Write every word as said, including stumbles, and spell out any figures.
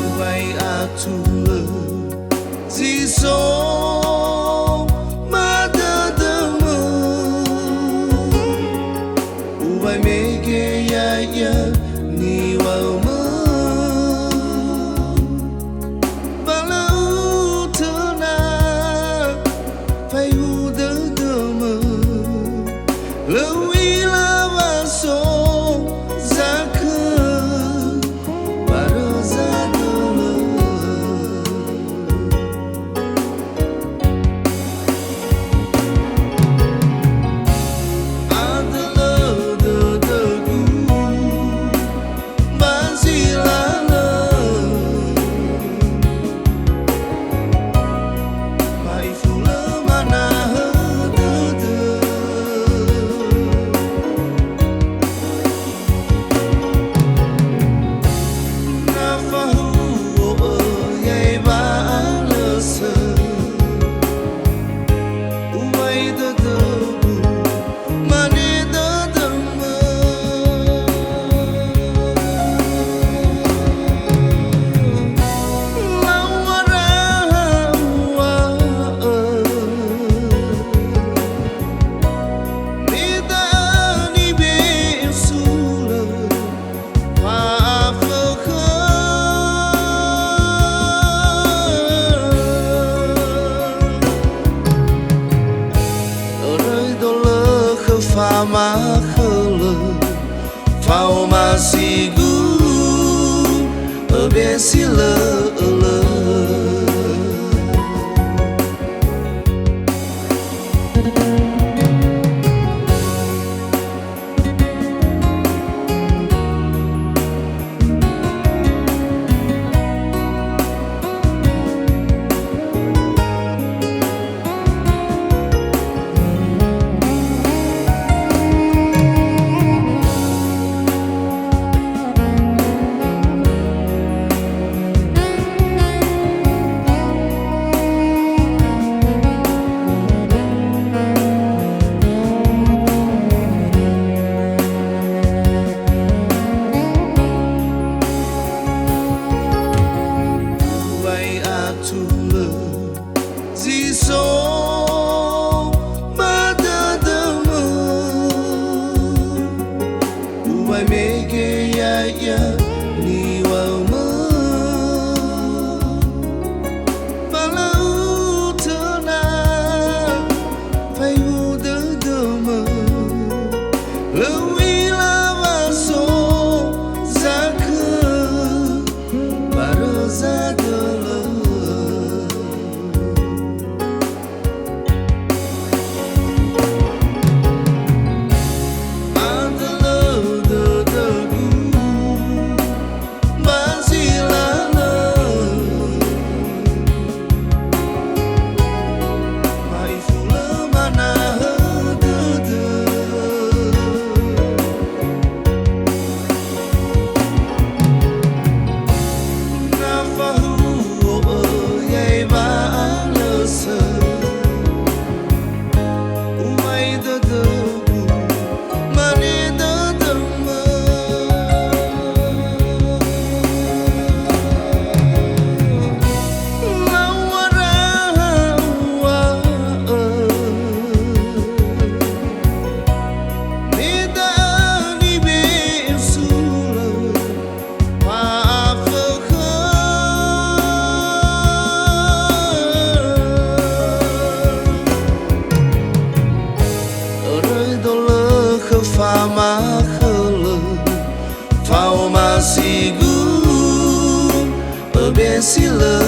Ubai atulö zi so ba dödömö. Ubai mege ya'ia niŵa'ömö. Ba lö utöna faihu dödömö, lö u'ila wa so zakö barö zadölö. Adölö dödögu ba zi lalö, ba ifulö manahö dödö. Na fahuhuo'ö ya'e wa'alösö, uŵa'ö dödögu, mane dödömö. Lawara uŵa'ö, me da'ö nibe'e sulö fa'afökhö. Öröi dolö khö famakhölö, fa'omasigu, öbe si lö ölö. Uŵa'ö atulö zi so ba dödömö, uŵa'ö mege ya'ia niŵa'ömö. Ba lö utöna faihu dödömö, lö u'ila wa so zakö barö zadölö. Adölö dödögu ba zi lalö, ba ifulö manahö dödö. Na fahuhuo'ö ya'e wa'alösö, uŵa'ö dödögu, mane dödömö. Lawara uŵa'ö, me da'ö nibe'e sulö fa'afökhö. Öröi dolö khö famakhölö, fa'omasigu, öbe si lö